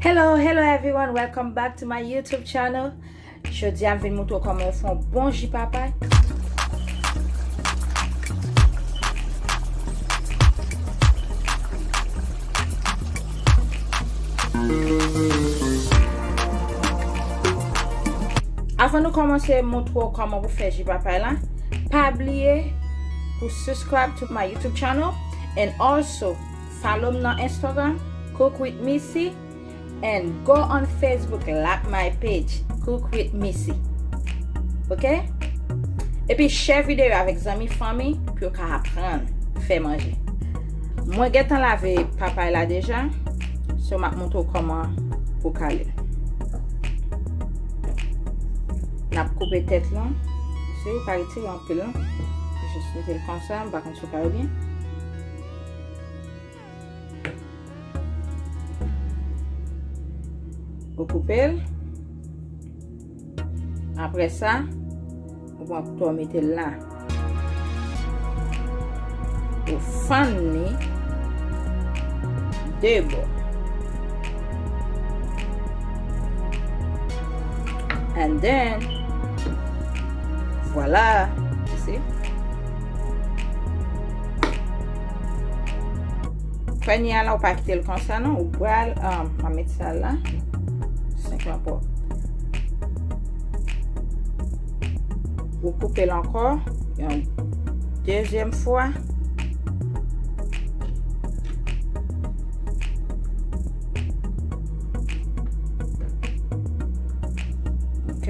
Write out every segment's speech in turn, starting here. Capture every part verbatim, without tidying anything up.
Hello, hello everyone, welcome back to my YouTube channel. Jodi a m vin montre w kòman w fè yon bon ji papay. Avan nou kòmanse montre w kòman pou fè ji papay la, pa bliye pou subscribe to my YouTube channel and also follow m nan Instagram, Cook with Missy. And go on Facebook, like my page, Cook with Missy. Ok? Epi share videyo avèk zanmi, fanmi, pou yo ka aprann fè manje. Mwen gentan lave papay la deja, so m ap montre w kòman pou kale l. N ap koupe tèt lan. Si w pa retire anpil non. Jis mete l konsa, m pa konn si w ka wè byen. Ou koupe l. Apre sa, ou pran kouto w mete l la. Ou fann li de bò. And then, vwala, you see? Kounye a la, ou pa kite l konsa non, ou pral, um, m a met sa la, senk lan pwòp. Ou koupe l ankò, yon dezyèm fwa. Ok.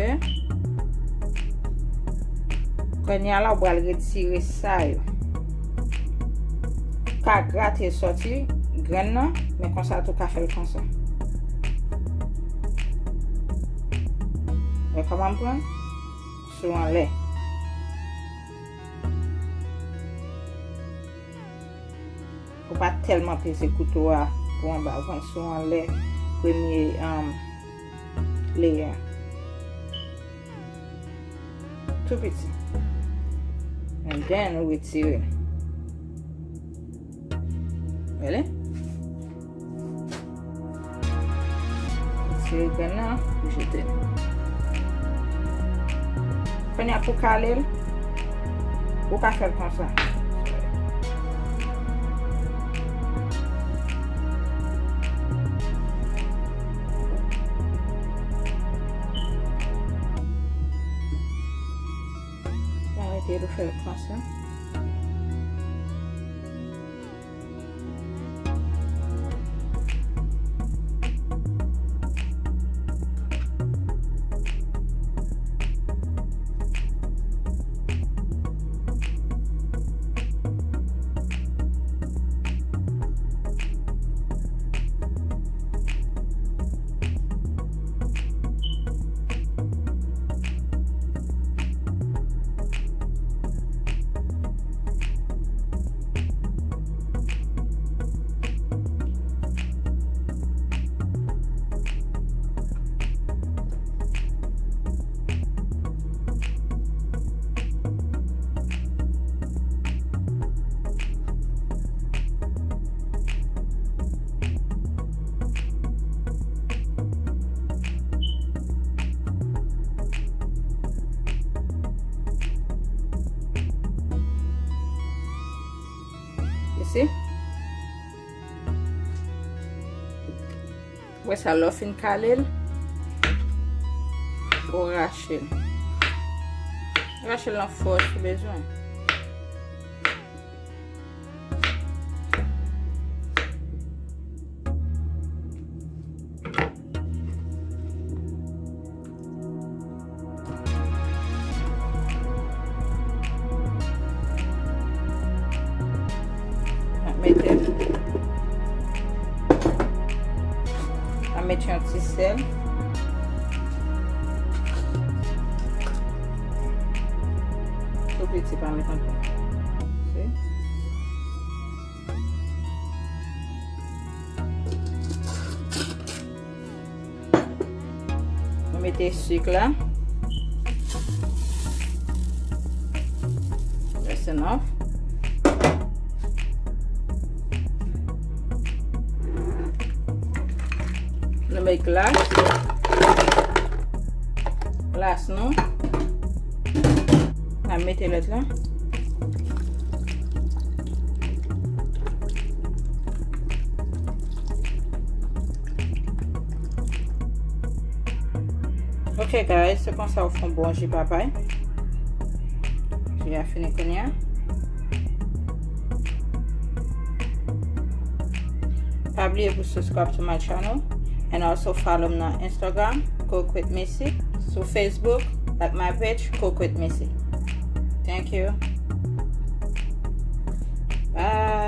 Kounye a la, ou pral retire sa yo. Ou ka grate sòti grenn nan, men konsa tou ka fè l konsa. Wè kòman m pran? Sou anlè. Ou pa tèlman peze kouto a pou anba, ou pran sou anlè premye, um, layer. Tou piti. And then ou retire. Really? Retire grenn nan, ou jete l. Kounye a pou kale l, ou ka fè l konsa. Mwen mete l, ou fè l konsa. You see? Wè sa, lè w fin kale l, ou rache l. Rache l nan fòs ou bezwen. Mete, mete yon ti sèl. Tou piti, pa met anpil. Ok. Nou mete sik la. That's enough. Nou Met glas. Glas nou. N ap mete lòt la. Ok guys, se konsa ou fè yon bon ji papay. Ji a fini kounye a. Pa bliye pou subscribe to my channel and also follow m nan Instagram, Cook with Missy, sou Facebook, like my page, Cook with Missy. Thank you. Bye.